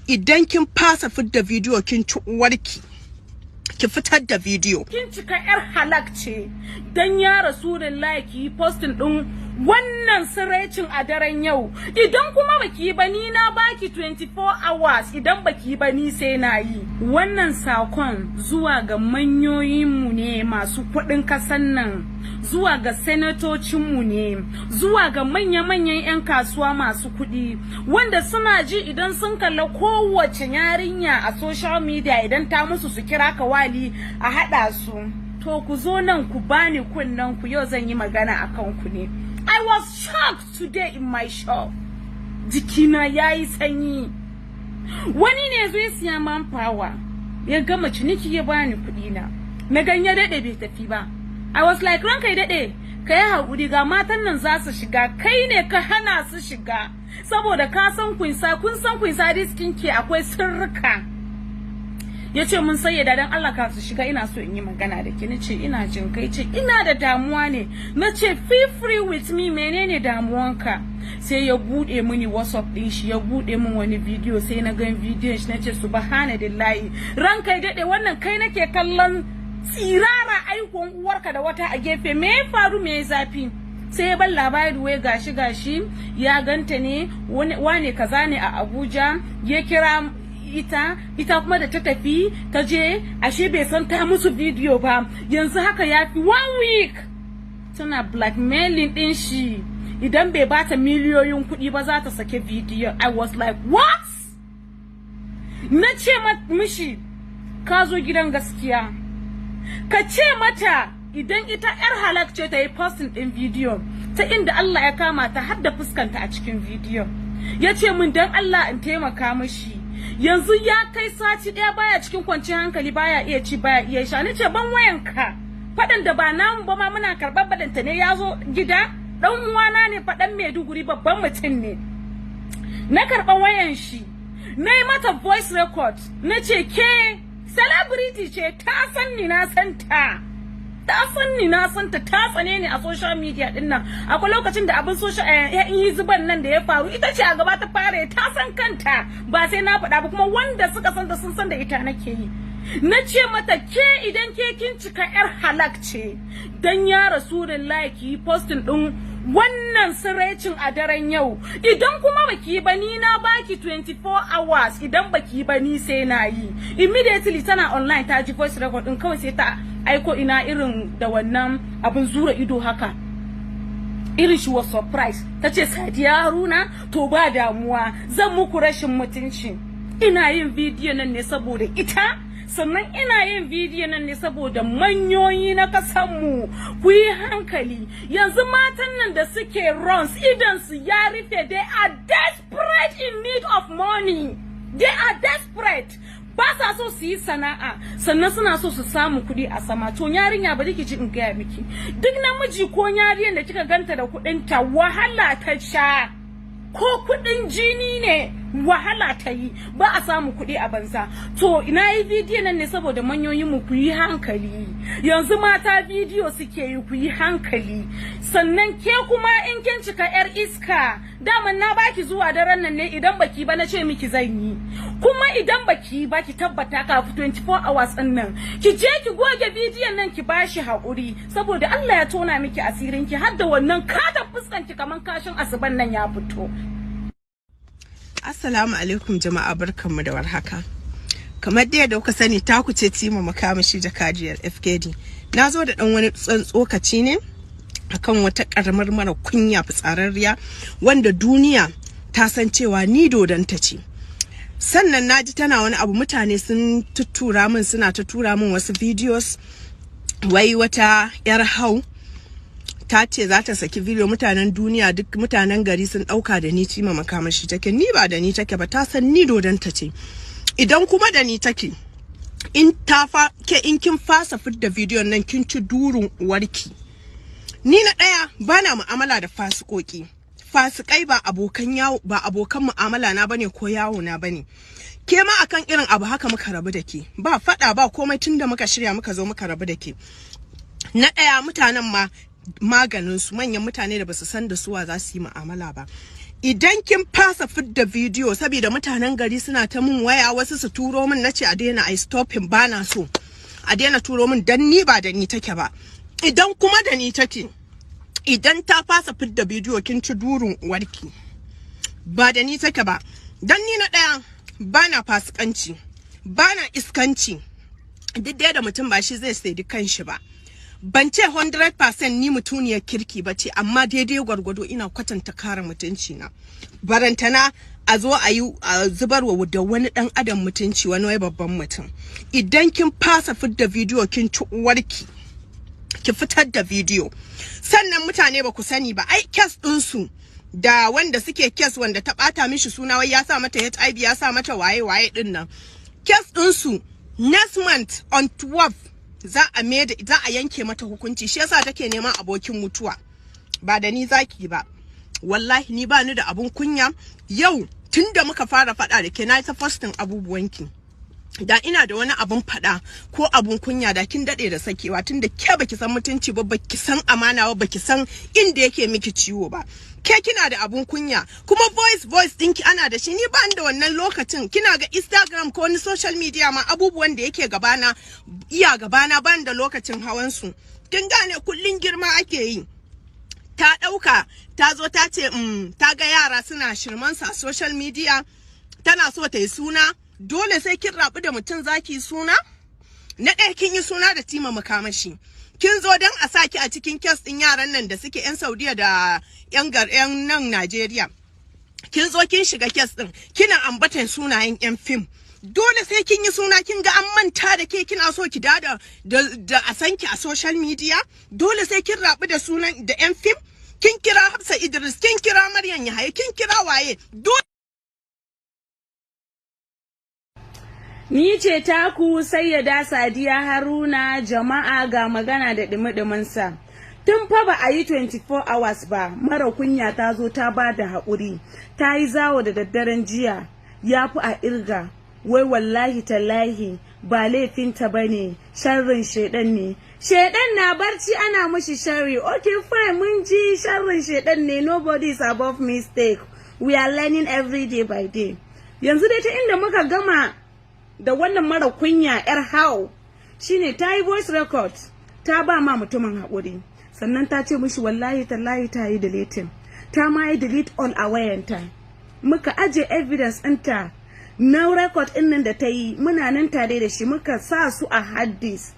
Idan kin fasa fidda bidiyo, kin ci uwarki. Ki fitar da bidiyo. Kin cika yar halak ce, dan ya Rasulullahi ki yi posting din wannan siraicin a daren yau. Idan kuma baki yi ba, ni na baki 24 hours. Idan baki yi ba, ni sai na yi. Wannan sakon zuwa ga manyoyinmu ne masu kuɗin kasan nan, zuwa ga senatocinmu ne, zuwa ga manya-manyan 'yan kasuwa masu kuɗi wanda suna ji idan sun kalla kowace yarinya a social media, idan ta musu su kira kawali a haɗa su. To, ku zo nan ku bani kunnen ku, yau zan yi magana akan ku ne. I was shocked today in my shop. Jikina yayi sanyi. Wani ne zai siya manpower, ya gama ciniki, ya bani kuɗi na. Na gan ya daɗe bai tafi ba. I was like, "Ranka ya daɗe, ka yi haƙuri, ga matan nan za su shiga, kai ne ka hana su shiga. Saboda ka san kunsa, kun san kunsa riskin ke akwai sirrika." Ya ce mun, "Sai dan Allah ka su shiga, ina so in yi magana da ke." Nace, "Ina jin kai." Ce, "Ina da damuwa ne." Nace, "Feel free with me, menene damuwanka?" Sai ya bude mini WhatsApp din shi, ya bude min wani video. Sai na gan bidiyon shi, nace, "Subhanallahi, ranka dade, wannan kai nake kallon tsirara aikon uwarka da wata a gefe. Me ya faru? Me ya zafi?" Sai ya ban labari, wai gashi gashi ya ganta ne, wane kaza ne a Abuja, ya kira ita, ita kuma da ta tafi ta je, ashe bai san ta musu bidiyo ba. Yanzu haka ya fi one week tana blackmailing din shi, idan bai bata miliyoyin kuɗi ba za ta sake bidiyo. I was like, "What?" Na ce mishi, "Ka zo gidan gaskiya. Ka ce mata idan ita yar halak ce ta yi posting din bidiyo ta inda Allah ya kama ta har da fuskanta a cikin bidiyo." Ya ce min dan Allah in taimaka mishi, yanzu ya kai sati ɗaya baya cikin kwanciyar hankali, baya iya ci, baya iya sha. Ni ce, "Ban wayanka." Faɗan da ba namu ba ma muna karɓar baɗanta ne ya zo gida. Ɗan uwana ne, faɗan Maiduguri, babban mutum ne. Na karɓa wayan shi, na yi mata voice record. Na ce, "Ke celebrity ce, ta san ni na san ta, ta san ni na san ta, ta tsane ni a social media din nan. Akwai lokacin da abin social yan hiziban nan da ya faru, ita ce a gaba ta fara. Ta san kanta, ba sai na faɗa ba, kuma wanda suka san ta sun san da ita nake yi." Na ce mata, "Ke idan ke kin cika yar halak ce, dan ya Rasulullahi ki yi posting din wannan siraicin a daren yau. Idan kuma baki yi ba, ni na baki 24 hours. Idan baki yi ba, ni sai na yi." Immediately tana online, ta ji voice record din, kawai sai ta aiko ina irin da wannan abin zura ido haka, irin she was surprise. Ta ce, "Sadiya Haruna, to ba damuwa, zan muku rashin mutunci." Ina yin bidiyo nan ne saboda ita, sannan ina yin bidiyo nan ne saboda manyoyi na kasanmu. Ku yi hankali, yanzu matan nan da suke runs, idan su ya rufe. They are desperate in need of money. They are desperate. Ba sa so su yi sana'a, sannan suna so su samu kuɗi a sama. To yarinya, bari ki ji in gaya miki, duk namiji ko yarinyar da kika ganta da kuɗinta, wahala ta sha. Ko kuɗin jini ne, wahala ta yi. Ba a samu kuɗi a banza. To ina yi bidiyo nan ne saboda manyoyin mu, ku yi hankali. Yanzu mata bidiyo suke yi, ku yi hankali. Sannan ke kuma in kin cika yar iska, daman na baki zuwa daren nan ne. Idan baki ba, na ce miki zan yi. Kuma idan baki ba, ki tabbata kafin 24 hours din nan ki je ki goge bidiyon nan, ki bashi haƙuri, saboda Allah ya tona miki asirin ki, har da wannan kata fuskan ki kaman kashin asuban nan ya fito. Assalamu alaikum jama'a, barkanmu da warhaka. Kamar dai da kuka sani, taku ce Tima Makamashi, jakadiyar FKD. Na zo da ɗan wani tsokaci ne akan wata karamar mara kunya fitsararriya wanda duniya ta san cewa ni dodanta ce. Sannan na ji tana wani abu, mutane sun tuttura min, suna ta tura min wasu videos, wai wata 'yar hau ta ce za ta saki video. Mutanen duniya, duk mutanen gari sun dauka da ni Cima Makamashi take. Ni ba da ni take ba, ta san ni dodanta ce. Idan kuma da ni take, in ta fa ke, in kin fasa fidda bidiyon nan, kin ci durun uwarki. Ni na daya, bana mu'amala da fasikoki, fasikai ba abokan yawo, ba abokan mu'amala na bane ko yawo na bane. Ke ma akan irin abu haka muka rabu da ke, ba fada ba komai, tunda muka shirya muka zo muka rabu da ke. Na daya, mutanen ma maganin su manyan mutane da basu san da suwa za su yi mu'amala ba. Idan kin fasa fidda bidiyo, saboda mutanen gari suna ta mun waya, wasu su turo min, nace a daina, ai stopping, bana so, a daina turo min, dan ni ba da ni take ba. Idan kuma da ni take, idan ta fasa fidda bidiyo, kin ci durun uwarki. Ba da ni take ba, dan ni na ɗaya bana fasikanci, bana iskanci. Duk da mutum ba shi zai saidi kanshi ba. Ban ce 100% ni mutuniyar kirki ba ce, amma daidai gwargwado ina kwatanta kare mutunci na. Barantana a zo a yi zubarwa da wani dan adam mutunci, wani wai babban mutum. Idan kin fasa fidda bidiyo, kin ci uwarki. Ki fitar da bidiyo. Sannan mutane ba ku sani ba, ai case ɗinsu da wanda suke case, wanda ta bata mishi suna, wai ya sa mata HIV, ya sa mata waye waye din nan, case ɗinsu next month on 12 za a da za a yanke mata hukunci. Shi yasa take neman abokin mutuwa. Ba da ni zaki ba, wallahi ni ba ni da abun kunya. Yau tunda muka fara faɗa da ke, na ta posting abubuwanki. Da ina da wani abun faɗa ko abun kunya, da kin daɗe da sakewa, tunda ke baki san mutunci ba, baki san amana ba, baki san inda yake miki ciwo ba. Ke kina da abun kunya, kuma voice ɗinki ana da shi. Ni ba da wannan lokacin. Kina ga Instagram ko wani social media ma, abubuwan da yake gabana iya gabana, ban da lokacin hawan su. Kin gane? Kullun girma ake yi. Ta ɗauka ta zo ta ce ta ga yara suna shirmansa a social media, tana so ta yi suna. Dole sai kin rabu da mutum zaki suna? Na ɗaya, kin yi suna da Tima Makamashi. Kin zo don a saki a cikin case ɗin yaran nan da suke 'yan Saudiya da 'yan 'yan nan Najeriya. Kin zo kin shiga case ɗin, kina ambatan sunayen 'yan fim. Dole sai kin yi suna, kin ga an manta da ke, kina so ki dada da a san ki a social media. Dole sai kin rabu da sunan da 'yan fim. Kin kira Hafsa Idris, kin kira Maryam Yahaya, kin kira waye. Dole Ni ce taku Sayyada Sadiya Haruna. Jama'a, ga magana da dumi sa. Tun fa ba a yi 24 hours ba, mara kunya ta zo ta ba da haƙuri. Ta yi zawo da daddaren jiya, ya fi a irga. Wai wallahi tallahi ba laifinta ba ne, sharrin shaidan ne. Shaidan na barci ana mushi sharri. Okay, fine, mun ji sharrin shaidan ne. Nobody is above mistake. We are learning every day by day. Yanzu dai ta inda muka gama da wannan mara kunya yar hau shine ta yi voice record, ta ba ma mutumin haƙuri, sannan ta ce mishi wallahi tallahi ta yi deleting, ta ma yi delete all a wayanta. Muka aje evidence ɗinta na record ɗin nan da ta yi, muna nan tare da shi. Muka sa su a hard disk,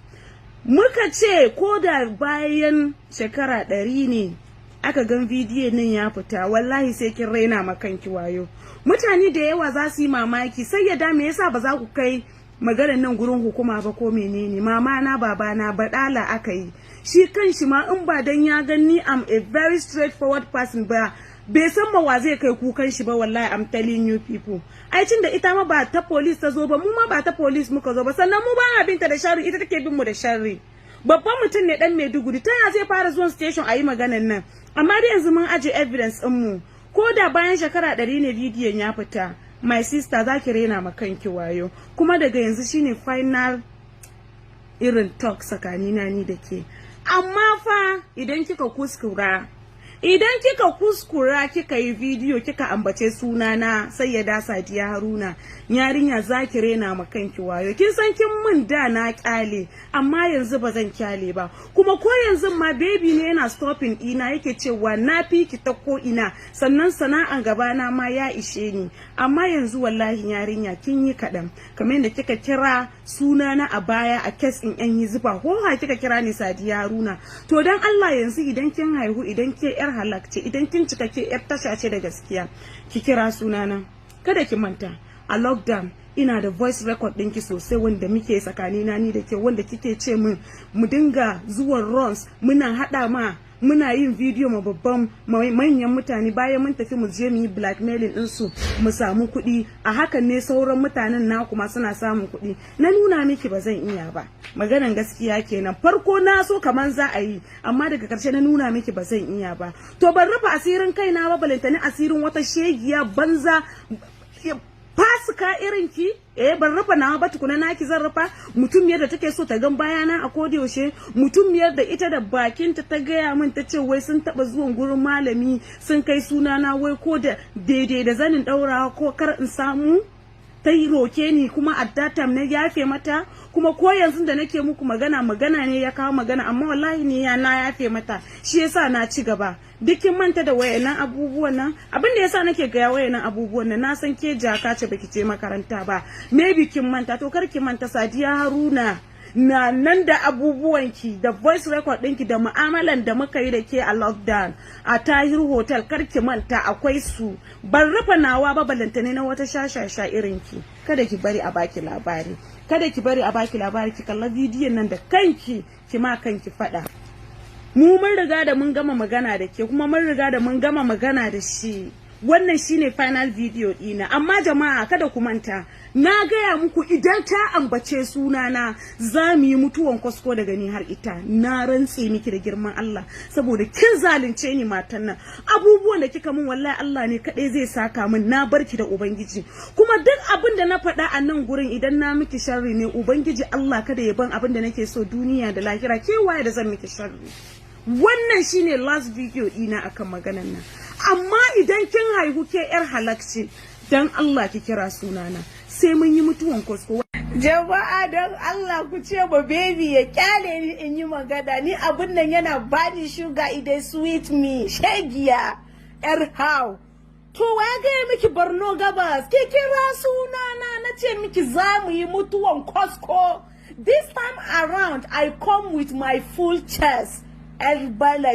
muka ce ko da bayan shekara 100 ne aka gan bidiyon nan ya fita, wallahi sai kin raina makanki wayo. Mutane da yawa za su yi mamaki, sai ya da me yasa ba za ku kai maganar nan gurin hukuma ba ko menene? Mama na, baba na, badala aka yi. Shi kan shi ma, in ba dan ya gani I'm a very straightforward person ba, bai san ma wa zai kai kukan shi ba. Wallahi, I'm telling you people, ai cin da ita ma ba ta police ta zo ba, mu ma ba ta police muka zo ba. Sannan mu ba binta da sharri, ita take bin mu da sharri. Babban mutum ne, dan Maiduguri, ta ya zai fara zuwan station a yi maganan nan? Amma dai yanzu mun aje evidence din mu. Ko da bayan shekara 100 ne bidiyon ya fita, my sister, za ki rena ma kanki wayo. Kuma daga yanzu shine final irin talk tsakanina ni da ke. Amma fa idan kika kuskura, idan kika kuskura kika yi bidiyo kika ambace sunana Sayyada Sadiya Haruna, yarinya, za ki rena ma kanki wayo. Kin san kin mun da na kyale, amma yanzu ba zan kyale ba. Kuma ko yanzu ma baby ne yana stopping ina, yake cewa na fi ki ta ko ina, sannan sana'an gaba na ma ya ishe ni. Amma yanzu wallahi yarinya, kin yi kaɗan. Kamar yadda kika kira sunana a baya a case in yan zuba ko ha kika kira ni Sadiya Haruna, to dan Allah yanzu idan kin haihu, idan ke yar halak ce, idan kin cika ke yar tasha ce da gaskiya, ki kira sunana. Kada ki manta, a lockdown ina da voice record ɗinki sosai wanda muke tsakanina ni da ke, wanda kike ce min mu dinga zuwan runs, muna haɗa ma, muna yin video ma babban manyan mutane, bayan mun tafi mu je mu yi blackmailing ɗinsu mu samu kuɗi. A hakan ne sauran mutanen na kuma suna samun kuɗi. Na nuna miki ba zan iya ba. Maganan gaskiya kenan. Farko na so kaman za a yi, amma daga karshe na nuna miki ba zan iya ba. To ban rufe asirin kaina ba, balantani asirin wata shegiya banza. Fasika irin ki, eh, ban rufa nawa ba tukuna, naki zan rufa. Mutum yadda take so ta gan bayana a koda yaushe, mutum yadda ita da bakinta ta gaya min, ta ce wai sun taba zuwan gurin malami, sun kai sunana, wai ko da daidai da zanin daurawa ko kar in samu, ta yi roke ni, kuma at that time na yafe mata. Kuma ko yanzu da nake muku magana, magana ne ya kawo magana, amma wallahi ne ya na yafe mata, shi yasa na ci gaba. Duk kin manta da wayannan abubuwan nan. Abin da yasa nake gaya wayannan abubuwan nan, na san ke jaka ce, baki je makaranta ba, maybe kin manta. To kar ki manta, Sadiya Haruna na nan da abubuwanki da voice record ɗinki da mu'amalan da muka yi da ke a lockdown a Tahir Hotel. Kar ki manta, akwai su. Ban rufe nawa ba, balantane na wata shashasha irin ki. Kada ki bari a baki labari, kada ki bari a baki labari. Ki kalla bidiyon nan da kanki, ki ma kanki faɗa. Mu mun riga da mun gama magana da ke, kuma mun riga da mun gama magana da shi. Wannan shine final video dina. Amma jama'a, kada ku manta na gaya muku, idan ta ambace sunana, za mu yi mutuwan kwasko daga ni har ita. Na rantse miki da girman Allah, saboda kin zalunce ni, matan nan. Abubuwan da kika min, wallahi Allah ne kaɗai zai saka min. Na barki da Ubangiji. Kuma duk abin da na faɗa a nan gurin, idan na miki sharri ne, Ubangiji Allah kada ya ban abin da nake so duniya da lahira. Ke waye da zan miki sharri? Wannan shine last video dina akan maganan nan. Amma idan kin haihu, ke yar halakci, dan Allah ki kira sunana, sai mun yi mutuwan kwasko. Jama'a, don Allah ku ce ba baby ya kyale ni in yi magana. Ni abun nan yana bani sugar, e dey sweet me. Shegiya yar how to wa gaya miki Borno Gabas? Ki kira sunana, na ce miki za mu yi mutuwan kwasko. This time around I come with my full chest. Yar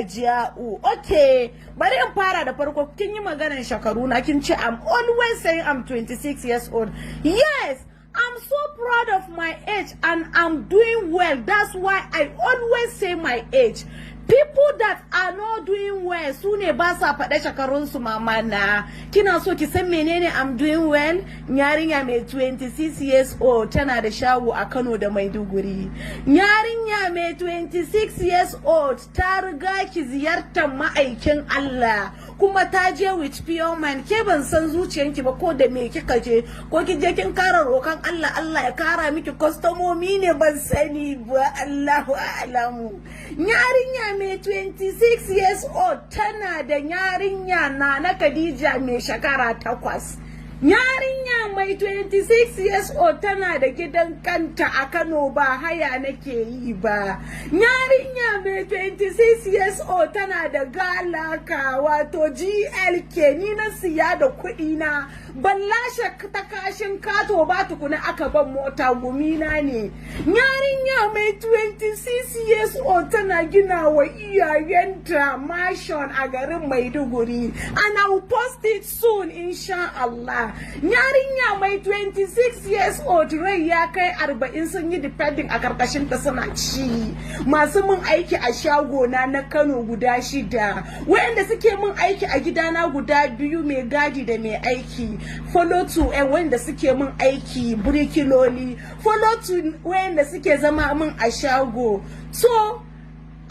balaja'u. Okay, bari in fara da farko. Kin yi maganar shekaru na, kin ce I'm always saying I'm 26 years old. Yes, I'm so proud of my age and I'm doing well. That's why I always say my age. People that are not doing well su ne ba sa faɗa shekarunsu. Mama na, kina so ki san menene I'm doing well? Yarinya mai 26 years old tana da shago a Kano da Maiduguri. Yarinya mai 26 years old ta riga ki ziyartar ma'aikin Allah, kuma ta je with pure mind. Ke ban san zuciyanki ba, ko da me kika je, ko kin je kin kara rokan Allah, Allah ya kara miki kwastomomi ne, ban sani ba, Allahu a'lamu. Yarinya mai 26 years old tana da yarinya na na Khadija mai shekara 8. Yarinya mai 26 years old tana da gidan kanta a Kano, ba haya nake yi ba. Yarinya mai 26 years old tana da galaka, wato GLK, ni na siya da kuɗi na. Ban lashe ta kashin kato ba tukuna aka ban mota, gumina ne. Yarinya mai 26 years old tana gina wa iyayenta mansion a garin Maiduguri, and I will post it soon, insha Allah. Yarinya mai 26 years old, rai ya kai 40 sun yi depending a karkashin ta suna ci. Masu mun aiki a shago na na Kano guda shida, wayanda suke mun aiki a gidana guda biyu, mai gadi da mai aiki, follow to wanda suke mun aiki burikiloli, follow to wayanda suke zama mun a shago. So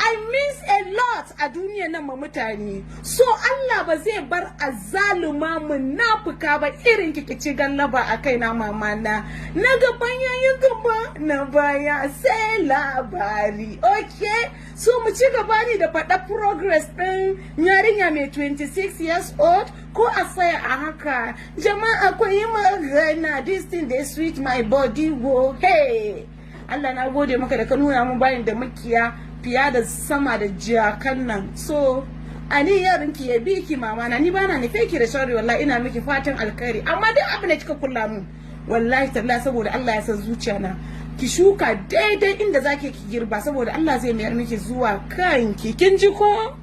I means a lot a duniya nan ma mutane. So Allah ba zai bar azzaluma munafuka ba irin ki ci gallaba a kaina, mama na. Na gaban yayin gaba, na baya sai labari. Okay, so mu ci gaba ne da faɗa progress ɗin yarinya mai 26 years old, ko a tsaya a haka? Jama'a, ku yi magana. This thing dey sweet my body wo. Hey Allah, na gode maka da ka nuna mun bayan da makiya fiya da sama da jakan nan. So ani yarinki ya bi ki, mama na, ni bana nufe ki da sharri, wallahi ina miki fatan alkhairi. Amma duk abin da kika kulla mun, wallahi tallahi, saboda Allah ya san zuciya na, ki shuka daidai inda zaki ki girba, saboda Allah zai mayar miki zuwa kanki. Kin ji ko?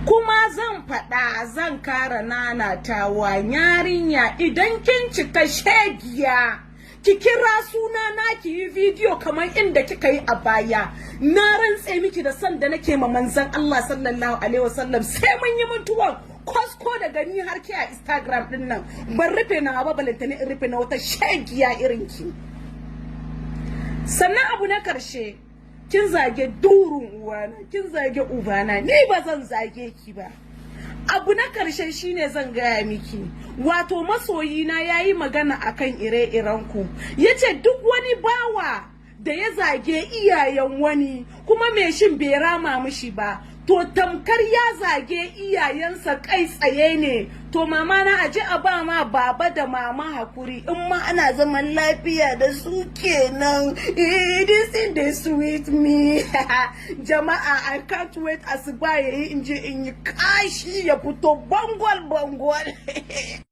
Kuma zan faɗa, zan kara nanatawa, yarinya, idan kin cika shegiya, ki kira suna na, ki yi bidiyo kamar inda kika yi a baya, na rantse miki da san da nake ma manzon Allah sallallahu alaihi wasallam, sai mun yi mutuwan kwasko daga ni har ke a Instagram din nan. Ban rufe na ba, balantane in rufe na wata shegiya irin ki. Sannan abu na karshe, kin zage durun uwana, kin zage ubana, ni ba zan zage ki ba. Abu na karshe shine zan gaya miki, wato masoyina ya yi magana akan ire-iren ku, ya ce duk wani bawa da ya zage iyayen wani kuma mai shin bai rama mishi ba, to tamkar ya zage iyayensa kai tsaye ne. To mama na, aje a ba ma baba da mama hakuri, in ma ana zaman lafiya da su kenan. This thing dey sweet me. Jama'a, I can't wait asuba yayi in je in yi kashi ya fito bangwal bangwal.